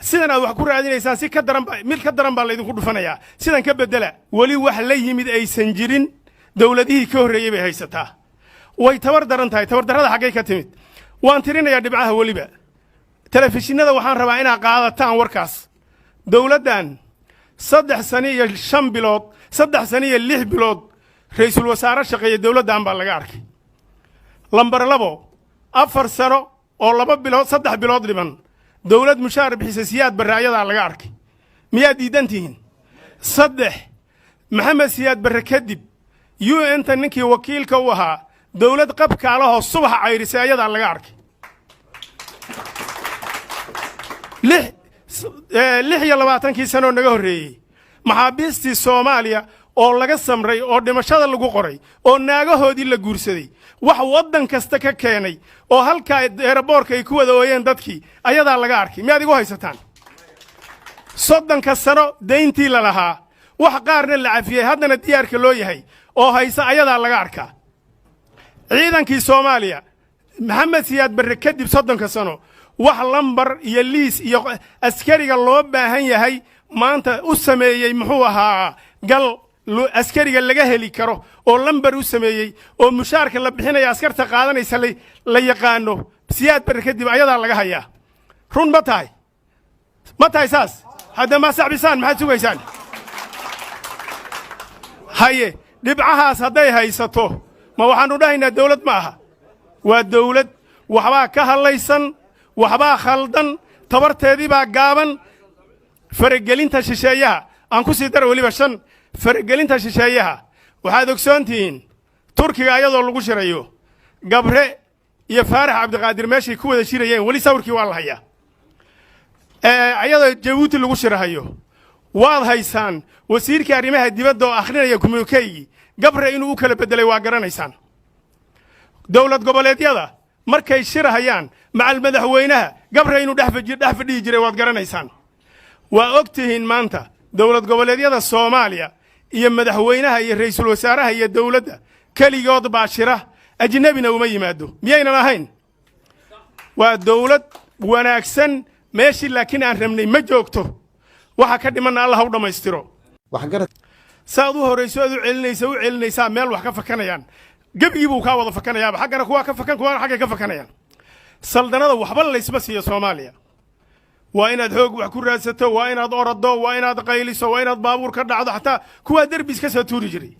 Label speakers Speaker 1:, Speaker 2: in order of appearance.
Speaker 1: Sidan aad wax ku raadinaysaan si ka daran ba, mid ka daran baa laydinku dhufanayaa. Sidan ka beddela. Weli wax la yimid aysan jirin dowladihii ka horreeyey bay haysataa. Way tabar daran tahay. Tabardarrada xaggay ka timid? Waan tirinayaa dhibcaha. Weliba telefishinada waxaan rabaa inaad qaadataan warkaas. Dowladdan 3 sano iyo 5 bilood, 3 sano iyo 6 bilood ra'iisul wasaare shaqeeya dowladdan baa laga arkay. Lambar 2, 4 sano oo 2 bilood, 3 bilood dhiman dowlad mushaar bixisa Siyaad Barre ayadaa laga arkay. Miyaad diidan tihiin? 3, Maxamed Siyaad Barre kadib UN-ta ninkii wakiilka u ahaa dowlad qabkaalahoo subaxa cayrisay ayadaa laga arkay. 26-kii sanoo naga horreeyey maxaabiistii Soomaaliya oo laga samray oo dhimashada lagu qoray oo naagahoodii la guursaday, wax waddan kasta ka keenay oo halkaa airport-ka ay ku wada ooyeen dadkii, ayadaa laga arkay. Miyaad igu haysataan? 30-ka sano dayntii la lahaa, wax qaarna la cafiyey, haddana diyaarka loo yahay oo haysa, ayadaa laga arkaa. Ciidankii Soomaaliya Maxamed Siyaad Barre kadib 30-ka sano wax lambar iyo liis iyo askariga loo baahan yahay maanta u sameeyey, muxuu ahaa, gal askariga laga heli karo oo lambar u sameeyey oo mushaarka la bixinaya askarta qaadanaysa la yaqaano, Siyaad Barre kadib ayadaa laga hayaa. Run ma tahay? Ma tahay saas? Hadda ma sacbisaan? Maxaad sugaysaan? Haye, dhibcahaas hadday haysato, ma waxaannu dhahaynaa dawlad ma aha? Waa dawlad. Waxbaa ka hadlaysan, waxbaa khaldan, tabarteedii baa gaaban. Faragelinta shisheeyaha aan ku sii dara weliba 5. Faragelinta shisheeyaha, waxaad ogsoon tihiin Turkiga ayadoo lagu shirayo, Gabre iyo Faarax Cabdiqaadir meeshay ku wada shirayeen, weli sawirkii waa la hayaa. Ayadoo Jabuuti lagu shirahayo waad haysaan. Wasiirkii arrimaha dibadda oo akhrinaya communiqué-gii Gabre inuu u kala beddelay waa garanaysaan. Dowlad goboleedyada markay shirahayaan macal madaxweynaha Gabre inuu dhex fadhihi jiray waad garanaysaan. Waa og tihiin maanta dowlad goboleedyada Soomaaliya iyo madaxweynaha iyo ra'iisul wasaaraha iyo dowladda keligood baa shira, ajnebina uma yimaado. Miyaynan ahayn? Waa dowlad wanaagsan. Meeshii laakiin aan rabnay ma joogto. Waxa ka dhimanna Allah u dhammaystiro. Saaad u horrayso aad u celinaysa, u celinaysaa, meel wax ka fakanayaan, gebigii buu kaa wada fakanayaaba. Xaggana kuwaa ka fakan, kuwaana xaggay ka fakanayaan. Saldanada waxba laysma siiyo Soomaaliya. Waa inaad xoog wax ku raadsato, waa inaad orado, waa inaad qayliso, waa inaad baabuur ka dhacdo, xataa kuwaa derbi iska soo tuuri jiray.